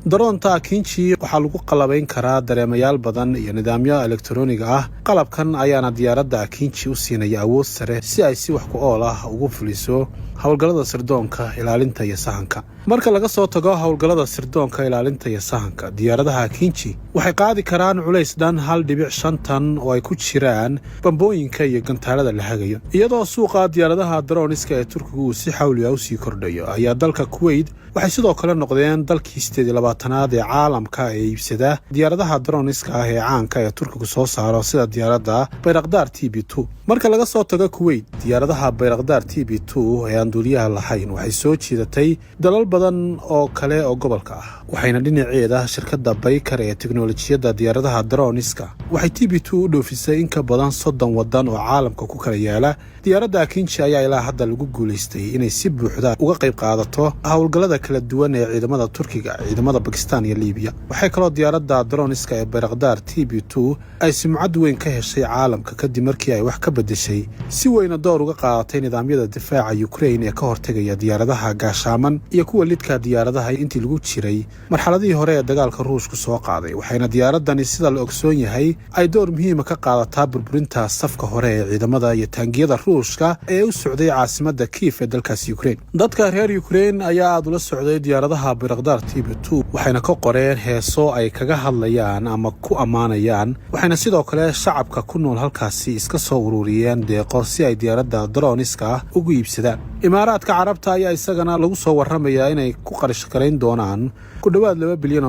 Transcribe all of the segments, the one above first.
Daroonta Akinci waxaa lagu qalabayn karaa dareemayaal badan iyo nidaamyo elektroniga ah. Qalabkan ayaana diyaaradda Akinci u siinaya awood sare si ay si wax ku ool ah ugu fuliso howlgallada sirdoonka, ilaalinta iyo sahanka. Marka laga soo tago howlgallada sirdoonka, ilaalinta iyo sahanka, diyaaradaha Akinci waxay qaadi karaan culays dhan 1.5 tan oo ay ku jiraan bambooyinka iyo gantaalada la hagayo. Iyadoo suuqa diyaaradaha droniska ee Turkigu uu si xawli ah usii kordhayo, ayaa dalka Kuweyt waxay sidoo kale noqdeen dalkii 28aad ee caalamka ee iibsada diyaaradaha droniska ah ee caanka ee Turkigu soo saaro, sida diyaaradda Bayrakdaar TB2. Marka laga soo tago Kuweyt, diyaaradaha Bayrakdaar TB2 ee aan duuliyaha lahayn waxay soo jiidatay dalal badan oo kale oo gobolka ah, waxayna dhinaceeda shirkadda Baykar ee teknolojiyadda diyaaradaha droniska waxay TB2 u dhoofisay in ka badan 30 wadan oo caalamka ku kala yaala. Diyaaradda Akinci ayaa ilaa hadda lagu guulaystay inay si buuxda uga qayb qaadato howlgallada kala duwan ee ciidamada Turkiga, ciidamada Bakistan iyo Liibiya. Waxay kaloo diyaaradda droniska ee Bayrakdaar TB2 ay sumcad weyn ka heshay caalamka kadib markii ay wax ka beddeshay, si weyna door uga qaadatay nidaamyada difaaca Ukrain ee ka hortegaya diyaaradaha gaashaaman iyo kuwa lidka diyaaradaha intii lagu jiray marxaladihii hore ee dagaalka Ruushku soo qaaday. Waxayna diyaaradani, sida la ogsoon yahay, ay door muhiima ka qaadataa burburinta safka hore ee ciidamada iyo taangiyada Ruushka ee u socday caasimadda Kiif ee dalkaasi Ukrein. Dadka reer Ukrein ayaa aada ula socday diyaaradaha Bayrakdaar TB2, waxayna ka qoreen heeso ay kaga hadlayaan ama ku ammaanayaan, waxayna sidoo kale shacabka ku nool halkaasi iska soo ururiyeen deeqo si ay diyaaradda droniska ah ugu iibsadaan. Imaaraadka Carabta ayaa isagana lagu soo warramayaa inay ku qarash garayn doonaan ku dhowaad $2 bilyan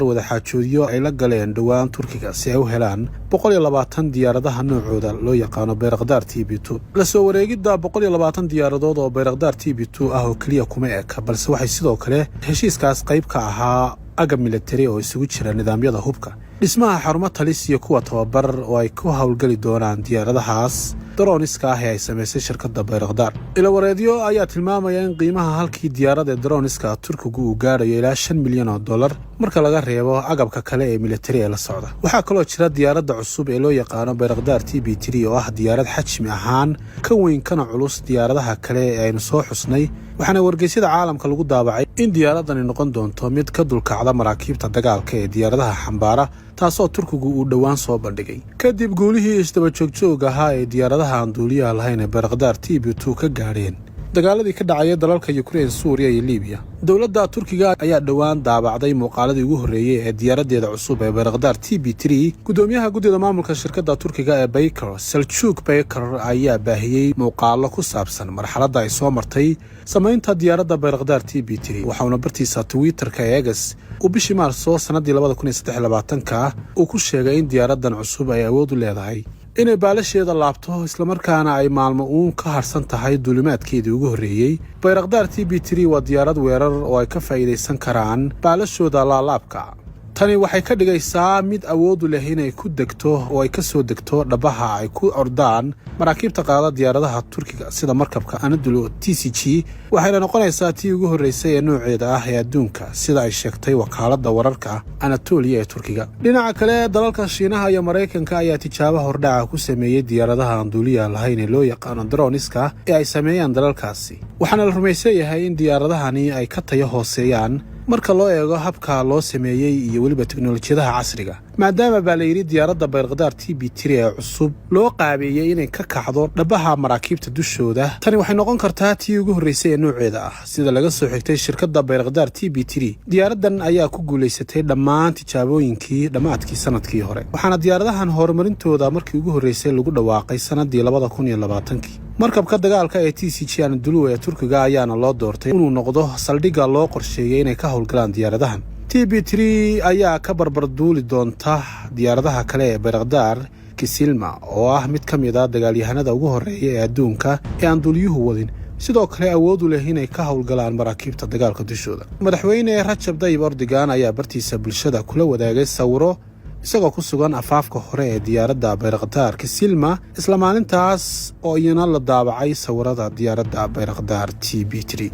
wadaxaajoodyo ay la galeen dhowaan Turkiga si ay u helaan 120 diyaaradaha noocooda loo yaqaano Bayrakdaar TB2. La soo wareegidda 120 diyaaradood oo Bayrakdaar TB2 ah oo keliya kuma eka, balse waxay sidoo kale heshiiskaas qayb ka ahaa agab militari oo isugu jira nidaamyada hubka, dhismaha xarumo talis iyo kuwa tababar oo ay ku howlgeli doonaan diyaaradahaas droniska ah ee ay samaysay shirkadda Bayrakdaar. Ilawareedyo ayaa tilmaamaya in qiimaha halkii diyaarad ee droniska Turkigu uu gaadhayo ilaa $5 milyan marka laga reebo agabka kale ee militari ee la socda. Waxaa kaloo jira diyaaradda cusub ee loo yaqaano Bayrakdaar TB3 oo ah diyaarad xajmi ahaan ka weyn kana culus diyaaradaha kale ee aynu soo xusnay, waxaana wargeysyada caalamka lagu daabacay in diyaaradani noqon doonto mid ka dulkacda maraakiibta dagaalka ee diyaaradaha xambaara, taasoo Turkigu uu dhowaan soo bandhigay kadib guulihii isdaba joogjoog ahaa ee diyaaradaha aan duuliyaha lahayn ee Bayrakdaar TB2 ka gaadheen dagaaladii ka dhacaya dalalka Ukrein, Suuriya iyo Libiya. Dowladda Turkiga ayaa dhowaan daabacday muuqaaladii ugu horreeyey ee diyaaraddeeda cusub ee Bayrakdaar TB3. Gudoomiyaha guddida maamulka shirkadda Turkiga ee Baykar, Seljuk Baykar, ayaa baahiyey muuqaalo ku saabsan marxaladda ay soo martay samaynta diyaaradda Bayrakdaar TB3, waxauna bartiisa Twitterka ee X uu bishii Maarso sannaddii 2023-ka uu ku sheegay in diyaaraddan cusub ay awood u leedahay inay baalasheeda laabto, islamarkaana ay maalmo uun ka harsan tahay duulimaadkeedii ugu horreeyey. Bayrakdaar TB3 waa diyaarad weerar oo ay ka faa'iidaysan karaan baalashooda laalaabka. Tani waxay ka dhigaysaa mid awoodu leh inay ku degto oo ay ka soo degto dhabaha ay ku ordaan maraakiibta qaada diyaaradaha Turkiga, sida markabka Anadolu TCG, waxayna noqonaysaa tii ugu horreysay ee nooceeda ah ee adduunka, sida ay sheegtay wakaaladda wararka Anatolia ee Turkiga. Dhinaca kale, dalalka Shiinaha iyo Maraykanka ayaa tijaabo hordhaca ku sameeyey diyaaradaha aan duuliyaha lahayn ee loo yaqaano droniska ee ay sameeyaan dalalkaasi, waxaana la rumaysan yahay in diyaaradahani ay ka tayo hooseeyaan marka loo eego habka loo sameeyey iyo weliba teknolojiyadaha casriga, maadaama baa la yidhi diyaaradda Bayrakdaar TB3 ee cusub loo qaabeeyey inay ka kacdo dhabaha maraakiibta dushooda. Tani waxay noqon kartaa tii ugu horreysay ee nooceeda ah. Sida laga soo xigtay shirkadda Bayrakdaar TB3, diyaaraddan ayaa ku guulaysatay dhammaan tijaabooyinkii dhammaadkii sanadkii hore, waxaana diyaaradahan horumarintooda markii ugu horreysay lagu dhawaaqay sannaddii 2020-kii. Markabka dagaalka ee TCG Anadolu ee Turkiga ayaana loo doortay inuu noqdo saldhigga loo qorsheeyey inay ka howlgalaan diyaaradahan. TB3 ayaa ka barbar duuli doonta diyaaradaha kale ee Bayrakdaar Kizilelma oo ah mid ka mid a dagaalyahanada ugu horreeya ee adduunka ee aan duuliyuhu wadin, sidoo kale awoodu leh inay ka howlgalaan maraakiibta dagaalka dushooda. Madaxweyne Rajab Dayib Erdogan ayaa bartiisa bulshada kula wadaagay sawiro isagoo ku sugan afaafka hore ee diyaaradda Bayrakdaar Kizilelma isla maalintaas oo iyana la daabacay sawirada diyaaradda Bayrakdaar TB3.